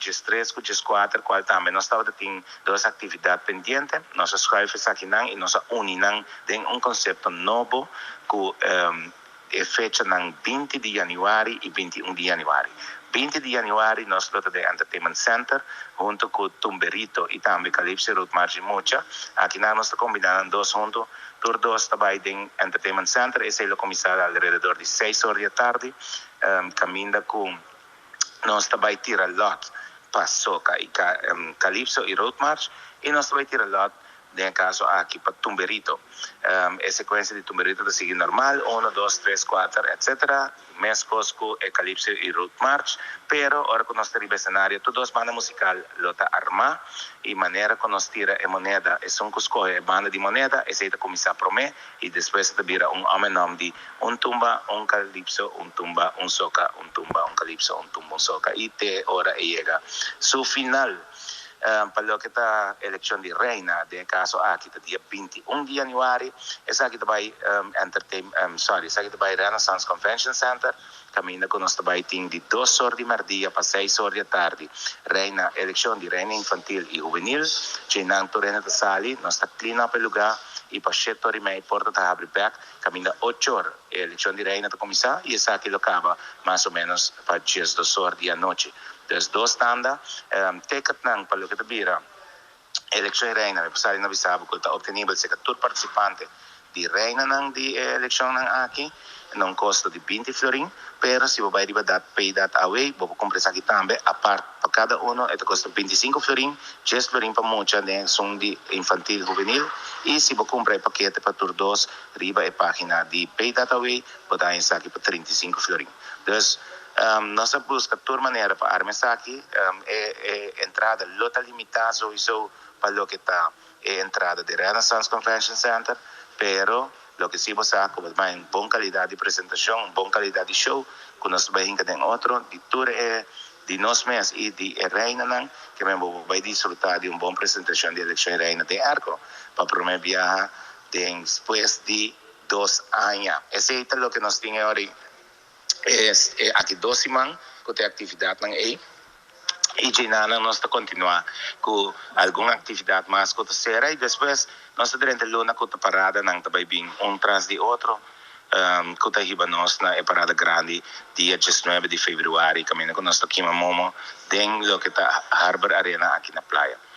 13 ku 14, kual tambe nos tabatin dos aktividat pendiente. Nos a skùif esakinan i nos a uni nan den un konsepto nobo ku e fechanan 20 di yanüari i 21 di yanüari. 20 di yanüari nos lo ta den Entertainment Center huntu ku Tumberito i tambe Calypso Road March Mucha. Akinan nos ta kombiná dos huntu. Tur dos ta bai den Entertainment Center. Esei lo kuminsá alrededor di 6 or di atardi. Kaminda ku nos ta bai tira lot pa soca i Calypso i Road March i nos ta bai tira lot den kaso aki pa Tumberito. E sekuensia di Tumberito ta sigui normal, 1, 2, 3, 4, etc. Meskos ku Calypso i Road March, pero ora ku nos ta riba esenario, tur dos banda musikal lo ta armá i manera ku nos tira e moneda, esun ku skohe e banda di moneda, esei ta kuminsá promé i despues ta bira un om en om di un tumba, un Calypso, un tumba, un soca, un tumba, un Calypso, un tumba, un soca i te ora e yega su final. Pa loke ta elekshon di reina, den kaso aki ta dia 21 di yanüari, esaki ta bai entertain, sorry, esaki ta bai Renaissance Convention Center, kaminda ku nos ta bai tin di 2 or di mèrdia pa 6 or di atardi, reina, elekshon di reina infantil i hubenil. Einan tur hende ta sali, nos ta clean up e lugá i pa 7 or i mei porta ta habri bèk, kaminda 8 or elekshon di reina ta kuminsá i esaki lo kaba mas o ménos pa 12 or di anochi. Dus dos tanda, ticketnan pa loke ta bira elekshon di reina, mi por sali na bisa bo ku ta optenibel serka tur partisipante di reinanan di elekshonnan aki, na un kosto di 20 florin, pero si bo bai riba pay.aw, bo por kumpra esaki tambe, apart pa kada un, e ta kosta 25 florin, 10 florin pa mucha, den esun di infantil hubenil, i si bo kumpra e pakete pa tur dos, riba e página di pay.aw, bo ta haña esaki pa 35 florin. Dus, nos a buska tur manera pa arma esaki, e entrada lo ta limitá sowieso pa loke ta e entrada di Renaissance Convention Center, pero loke si bo sa ku ta un bon kalidat di presentashon, bon kalidat di show, ku nos ta bai den otro, di tur e di nos mes i di e reinanan, ku mi bai disfrutá di un bon presentashon di elekshon reina di airco, pa promé biaha despues di 2 aña. Esei ta loke nos tin awor aki 2 siman ku tin aktividatnan ei. I einan nos ta kontinuá ku algun aktividat mas ku ta sera i despues nos ta durante luna ku paradanan ta bai bin un tras di otro ku ta hiba nos na e parada grandi dia 19 di febrüari, kaminda ku nos ta kima momo den loke ta Harbor Arena aki na Playa.